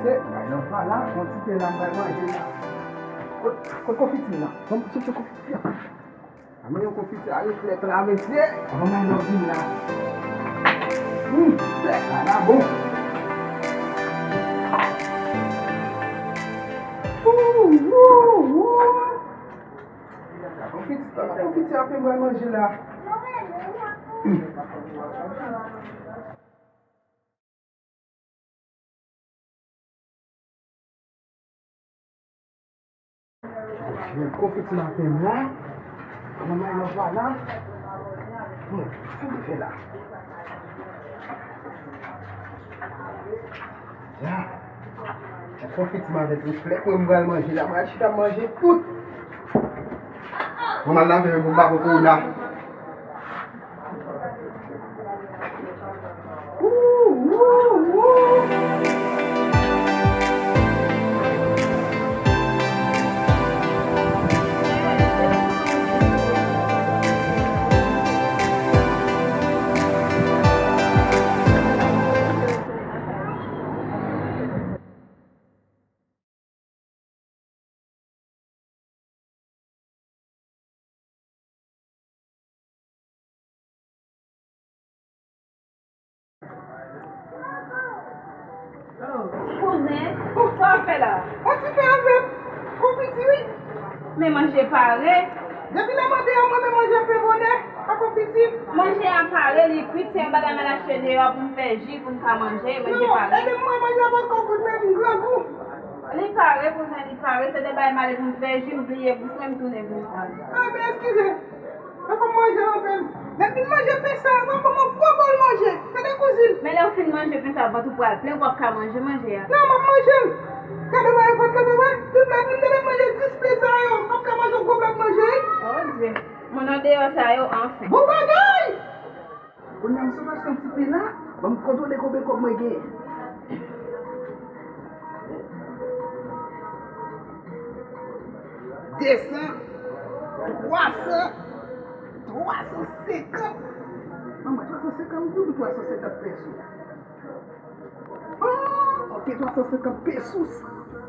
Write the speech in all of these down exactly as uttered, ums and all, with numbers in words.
Ay, nan pa la, yon ti pen la, m pral manje la. Kot, kot konfiti la? Ban m sot konfiti la. Anmwe, yon konfiti a reflèt la, mesye. Anmwe, yon vin la. Hum, sèk la, la bon. Wou, wou, wou. Konfiti, konfiti a pen m pral manje la. Konfiti maten m la. Manman nan pa la. Hmm, sa m fè la? Ya. Konfiti m avèk reflèt mwen, m pral manje la. Mwen al chita manje tout. Mwen al lave men pou m pa pran kowona. Kouzen, sa w ap fè la? Yon ti pen avèk konfiti, wi. Men manje pare. Depi lè m andeyo, mwen menm manje pen bonè ak konfiti. Manje a pare, li kwit, se yon bagay m al achte deyò pou m fè ji, pou m ka manje, manje pare. Non, ede m mwen manje a poko kwit, men m grangou. Li pare, kouzen, li pare. Se te bay m ale pou m fè ji, m bliye bous mwen, m tounen vin pran. A, men eskize. Mwen fò m manje anpil. Lè m fin manje pen sa, mwen fò m yon gwo bòl manje. Tande kouzin. Men lè w fin manje pen sa, vant ou pral plen, ou p ap ka manje manje a. Non, m ap manje l. Gade mwen vant la, mwen, tout lè m te manje dis pen sa yo, m ap ka manje yon gwo blòk manje, wi. Oh, Dye. Moun andeyò sa yo, anfen. Bon bagay! Kounye a m sot achte yon ti pen la, ban m kontwole konbyen kòb mwen genyen. De san, twa san, twa san senkant. Manman, twa san senkant goud ou twa san senkant peso? Ah, ok, twa san senkant pesos.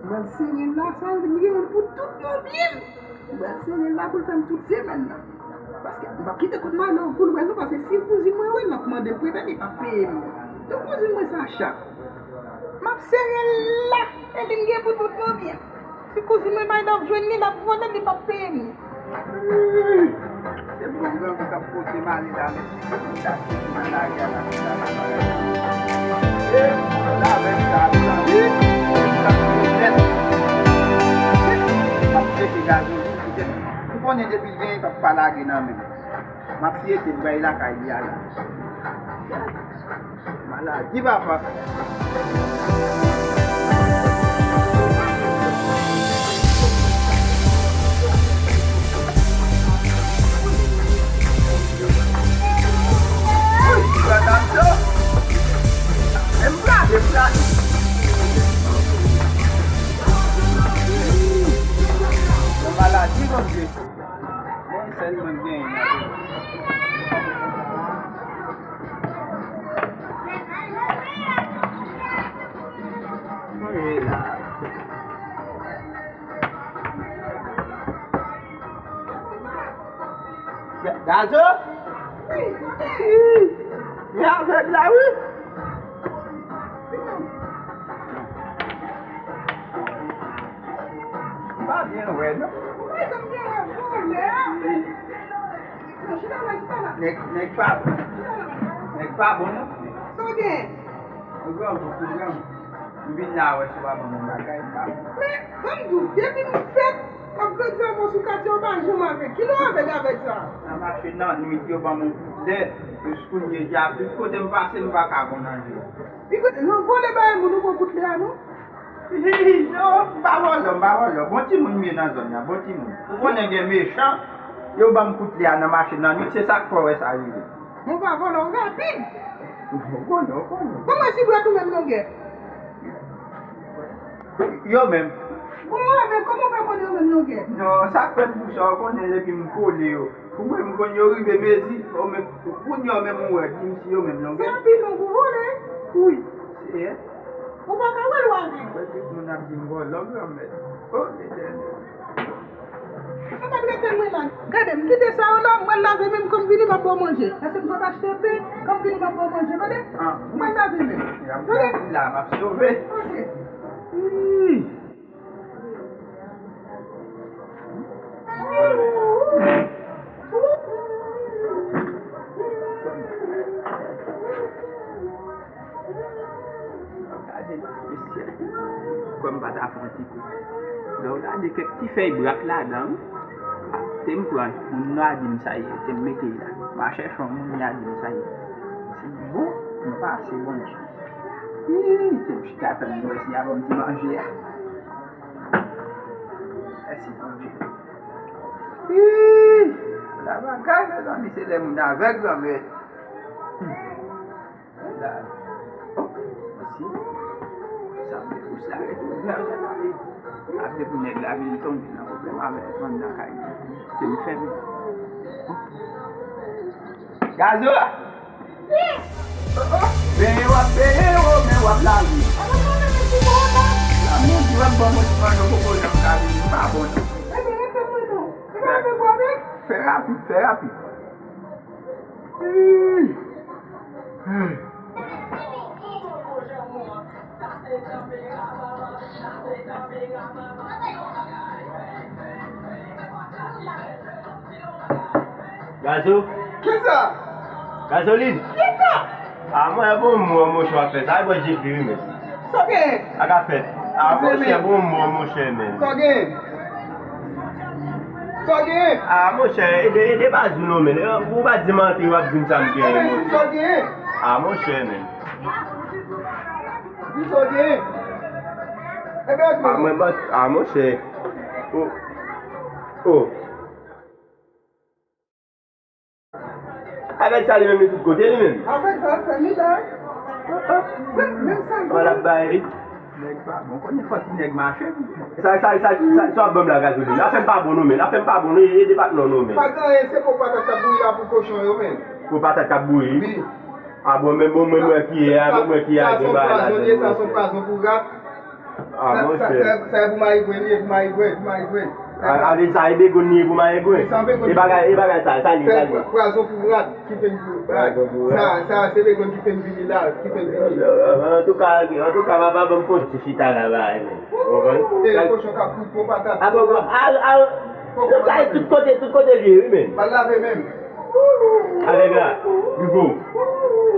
Mwen sere la, sa vle di m gen pou tout mobyen. Mwen sere la pou l fè m tout semèn nan. Paske m p ap kite kot Malo pou l wè l non, paske si kouzin mwen wè l, l ap mande m premye, li p ap peye m. Donk kouzin mwen sa chat. M ap sere l la, epi m gen pou tout mobyen. Si kouzin mwen Maynòv jwenn li, l ap vòlè l, li p ap peye m li. Se bon grangou k ap pote m ale la, men si kouzin ta soti nan lari a la, m ta fè bagay. E, lavèv sa ap santi, m ap pete nèt. M ap pete gazolin, poutèt m konnen depi l genyen, l p ap pa lage nan men m. M ap syete, m pral lakay li a la. Maladi, papa. Uy, grann anto. Men m prale, m prale. Yon maladi, Bondye. Bon, sèl mwen k genyen nan vi m. Mwen ye la. Gazo? Li avèg la, wi. M pa byen wè, non. Nèg, nèg pa, nèg pa bon, non. Sa w gen? Ou grangou, ou grangou. M vin la wè si w pa ban m yon bagay, m pa bon. Men, ban m di w, depi m fèt, m ap grandi avè w sou katye, ou pa janm avèg. Kilè w avèg avèg sa? Nan mache nan nwit, yo ban m yon kout lè, jiskounye a, tout kote m pase, m pa ka konn anyen. Ekout, nan vòlè bagay moun, ou pran kout lè a, non? Non, m pa vòlò, m pa vòlò. Bon timoun m ye nan zòn nan, bon timoun. Ou konnen gen mechan, yo ban m kout lè a nan mache nan nwit, se sa k fè w wè sa rive. Mwen pa vòlè, w rapid. Ou konnen, ou konnen. Kòman si dwèt ou menm longè? Yo menm. Bon, mwen menm, kòman w fè konnen yo menm longè? Non, sa k fè m di w sa, ou konnen depi m kole yo. Ou wè m konn yo rive mezi, yo menm, kounye a menm ou wè, di m si yo menm longè. Sa pi long ou vòlè? Wi. Se, Ou pa ka wè l, w avèg. Mwen tout moun ap di m vòlò, granmèt. O Letènèl. Ou pa trete mwen la. Gade, m kite sa yo la, m pral lave men m, kan m vini m ap ba w manje. Paske m sot achte pen, kan m vini m ap ba w manje, tande? Ah. M pral lave men m. Tande? La, m ap sove. Ok. Ih. Gade, mesye, kwè m pa ta fè yon ti kou. Lè w gade kèk ti fèy brak ladan, wi. Ah, te m pran, moun nan a di m sa ye, te m mete l la. M a chèche yon moun, li a di m sa ye. Se bon, nou pa se bon. Ih, te m chita tann mwen si y a ban m ti manje a. Mèsi Bondye. Ih, la bagay, mezanmi, se lè moun avèg, granmèt. Hmm. La. Oh, mèsi. Sa vle pou sa retounen, mezanmi. Apre pou nèg la vin tonbe nan pwoblèm avèk moun nan kay li. Ke m fè m. Gazo! Benyen w ap benyen, ou men w ap lave. Lanmou di w ap ban mwen ti manno koko jan m ka vini, m pa bon non. Fè rapid, fè rapid. Gazo? Kisa? Gazolin? Kisa? A mwen, bon, mwen, monchè, w ap fè sa. A, bon, Jefri, wi, men. Sa w gen? A ka fèt. A, monchè, bon, mwen, monchè, men. Sa w gen? Sa w gen? A, monchè, ede, ede baz ou non, men. Ou pa di m antre, w ap di m sa m gen, men. Sa w gen? A, monchè, men. Di sa w gen. Ebyen, a, mwen, a, monchè. O. O. Avèg sa li menm li tout kote li menm. Avèg sa fè li la. Menm sa. Wala bay. Nèg pa bon, konnen fò ti nèg mache. Sa, sa, sa, sa, sa w ap ban m la, Gazolin? Afè m pa bon non, men. Afè m pa bon non, e, e depatman non, men. Pa gen anyen, se po patat k ap bouyi la pou kochon yo, men. Po patat k ap bouyi? Wi. A bon, men bon, mwen, mwen ki ye a, mwen, mwen ki ye a, gen bagay ladan. Sa se yon pwazon li ye, sa se yon pwazon pou rat. A, monchè. Sa, sa, sa, sa e pou mayigwen li ye, pou mayigwen, pou mayigwen. A, a, sa e begonn li ye pou mayigwen? Wi, sa begonn. E bagay, e bagay sa, sa li, sa li. Pwazon pou rat ki fè n vini. Pwazon pou rat. Sa, sa, se begonn ki fè n vini la, ki fè n vini. Antouka, antouka, papa, ban m fon ti chita la, la, men. Ou konprann? E, kochon k ap bout bon patat. A, bon, bon, al, al, sa e tout kote, tout kote li ye, wi, men. Al lave men m. Avèg la, Hugo.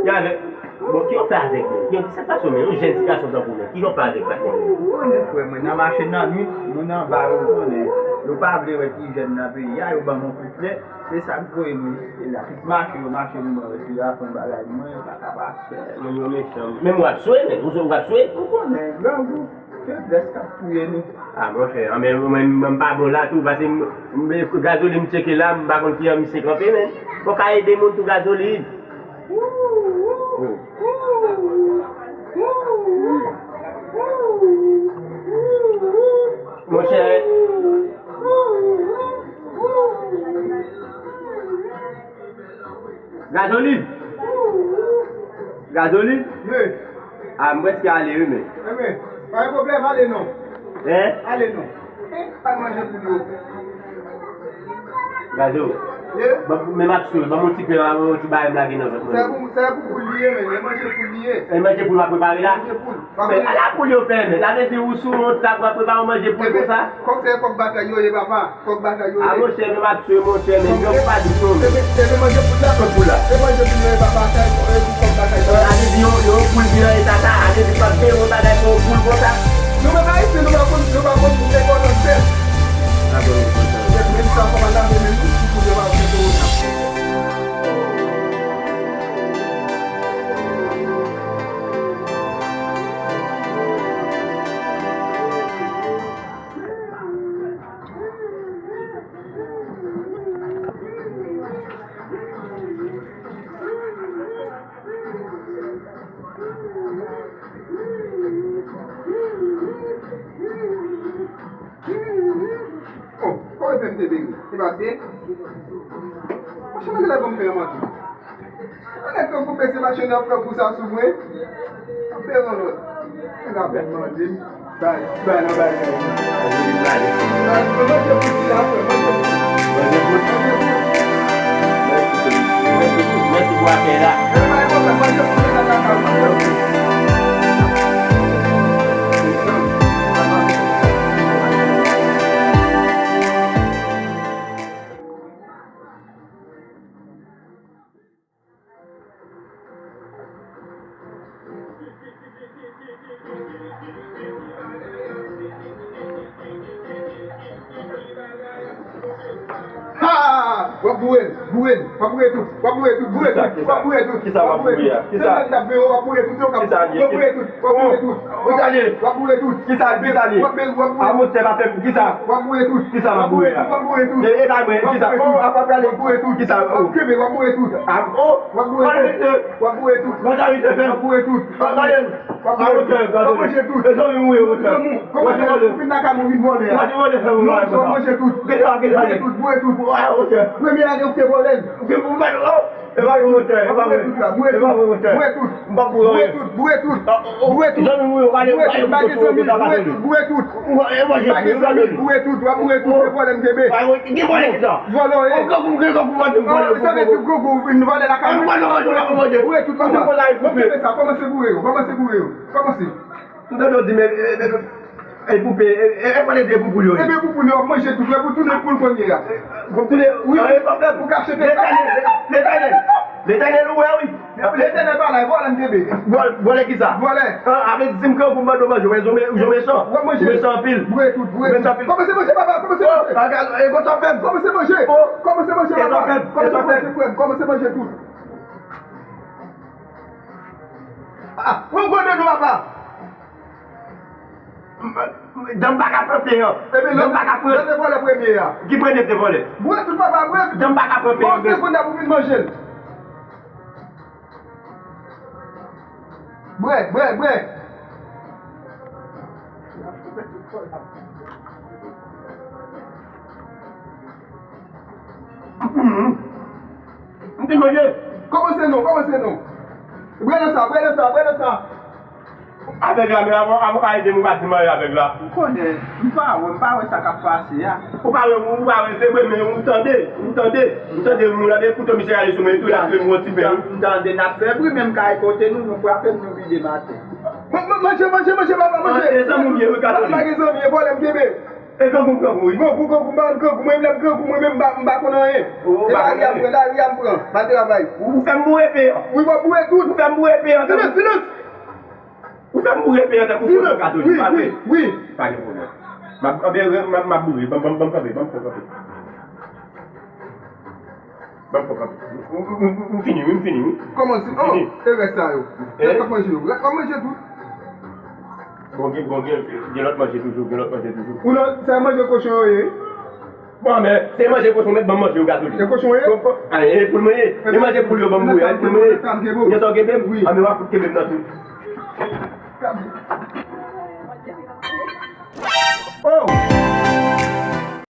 Y avèg. Bon, ki w fè avèg, men? Ki, sa k pase w, men? Yon jèn ti gason tankou w, men. Ki w fè avèg, patnè? Ou konnen, frè mwen, nan mache nan nwit, moun anba yo, ou konnen, yo pa vle wè ti jèn nan peyi a, yo ban m yon kout lè. Se sa k voye m jis la. Tout mache, yo mache, m wè, si yo ap fè yon bagay, mwen, yo pa ka pase. Moun yo mechan. Menm w ap swe, men. Ou, w ap swe? Ou konnen, grangou. Feblès k ap touye nou. A, monchè, anben, mwen, mwen, m pa bon la tou, paske m, m, Gazolin m tcheke la, m pa konn kijan misye kanpe, men. Fò w ka ede moun tou, Gazolin. Monchè. Gazolin! Gazolin? Wi. A, m prèske ale, wi, men. Enben, pa gen pwoblèm, ale non. Hein? Ale non. Al manje poul yo. Gazo. Ye? Ban, men m ap sou, ban m yon ti pen, yon ti bagay m lage nan vant mwen. Sa pou, sa pou poul li ye, men. E manje poul li ye. E manje poul w ap prepare la? Manje poul. Men ala poul yo fè, men. Sa vle di ou sou yon tab w ap prepare yon manje poul konsa? Kòk se kòk batay yo ye, papa. Kòk batay yo ye. A, monchè, men m ap sou, monchè, men yo pa di non. Epi, epi manje poul la. Kot poul la? E manje poul la, e papa, sa, e, e kòk batay yo. A vle di yon, yon poul vin nan eta sa, a vle di p ap gen yon bagay pou yon poul konsa. Nou menm Ayisyen, nou pa konn, nou pa konn enpòtans tèt. Menm sa, fò pa lave men nou, pou poul yo pa vin kowona. Oh, kòman fè m te beni? Se pa byen? Monchè, mwen genlè ban m fè yon manti. Mwen nèg tankou pese machann nan pran kou sa sou mwen. Ap fè yon lòt. Nèg ap vin mande m, bay, bay nan bagay. Manje bout. Manje bout. Mèsi pou, mèsi pou akèy la. Ha! W ap boure l, boure l, w ap boure tout, w ap boure tout, boure tout, w ap boure tout. Kisa w ap boure a? Kisa? Se nèg k ap veye w, w ap boure tout, yo k ap, w ap boure tout, w ap boure tout. Kisa l ye? W ap boure tout. Kisa, kisa l ye? W ap boure, w ap boure. A, monchè, pa fè pou kisa? W ap boure tout. Kisa w ap boure a? W ap boure tout. E, e pa mwen, kisa? O, a, w ap prale. W ap boure tout. Kisa? O. W ap kenbe, w ap boure tout. A, o. W ap boure tout. W ap boure tout. W ap boure tout. W ap boure tout. W ap boure tout. W ap manje tout. Mezanmi, ou ye, monchè. Kòman fè ou vin lakay mwen vin vòlè a? Non, w ap manje tout. Boure tout, boure tout. Premye a gen ou te vòlè l. E pa vre, monchè, e pa vre. Boure tout la, boure tout. Boure tout. M p ap boure anyen. Boure tout, boure tout. Boure tout. Zanmi m, wi, w ale, w ale. Pa gen zanmi, boure tout, boure tout. Pa gen zanmi, boure tout. W ap boure tout, se vòlè m kenbe. Ki vòlè ki sa? Vòlè w ye. Ou grangou, m grangou, m grangou, m grangou. Sa vle di grangou, vin vòlè lakay mwen. Boure tout, papa. Boure tout, papa. Bon, kenbe sa, kòmanse boure yo, kòmanse boure yo. Kòmanse. M tande w di, men, e, e, e, e, poupe, e, e, e, pale de poupou yo. Ebyen, poupou yo, w ap manje tout, w ap tounen poul kounye a. Pou tounen, wi, wi, ou ka achte. Letènèl, Letènèl, Letènèl, ou wè, wi. Letènèl pa la, e vòlè m kenbe. Vòl-, vòlè kisa? Vòlè. A, avè di si m grangou m mande w manje, ou wè, ou mechan. W ap manje. Ou mechan anpil. Boure tout, boure tout. Ou mechan anpil. Kòmanse manje, papa, kòmanse manje. Kòmanse manje, papa. Kòmanse manje, frè m. Kòmanse manje tout. Ah, pran gwo dlo, papa. Dan m pa ka pran pen an. Dan m pa ka pran. Lòt te vòlè premye a. Ki premye te vòlè? Boure tout, papa, boure tout. Dan m pa ka pran pen an. Bon, se kounye a pou vin manje l. Bwè, bwè, bwè. M te manje. Kòmanse non, kòmanse non. Bwè nan sa, bwè nan sa, bwè nan sa. Avèg la, men avan, avan ka ede m, ou pa di m anyen avèg la. M konnen, m pa wè, m pa wè sa k ap pase a. Ou pa wè, ou pa wè, se vre, men ou tande, ou tande, ou tande, moun ap ekoute misye ale sou mwen tou, y ap jwenn yon ti pen. M tande n ap fè bri, men m ka ekoute nou, nou frape m, nou vide m atè. Man-, man-, manje, manje, manje, papa, manje. E zanmi w ye, wi, Katolik. Pa gen zanmi, e vòlè m kenbe. E grangou, grangou, wi. Grangou, grangou, m pa konn grangou, mwen menm lè m grangou, mwen menm m pa, m pa konn anyen. E lari a m pran, lari a m pran, m al travay. Ou fè m boure pen an. Wi, w ap boure tout. Ou fè m boure pen an. Silans, silans. Ou fè m boure pen an tankou foto Katolik, pa vre? Wi, wi. Pa gen pwoblèm. M ap, anben, m ap, m ap boure. Ban m, ban m, ban m kanpe, ban m fè kanpe. Ban m fè kanpe. M, m, m, m fini, wi, m fini, wi. Kòman si? Oh, e rès sa yo. Rès w ap manje yo. Rès w ap manje tout. Bon, gen, bon, gen, gen lòt manje toujou, gen lòt manje toujou. Ou nan, sa manje kochon yo ye? Bon, men, se manje kochon, mèt ban m manje yo, Katolik. E kochon ye? Bon, bon, a, e poul mwen ye. E manje poul yo, ban m boure, a, e poul mwen ye. Gen sa w kenbe m? Wi. A, men w ap fout kenbe m nan tou. Oh!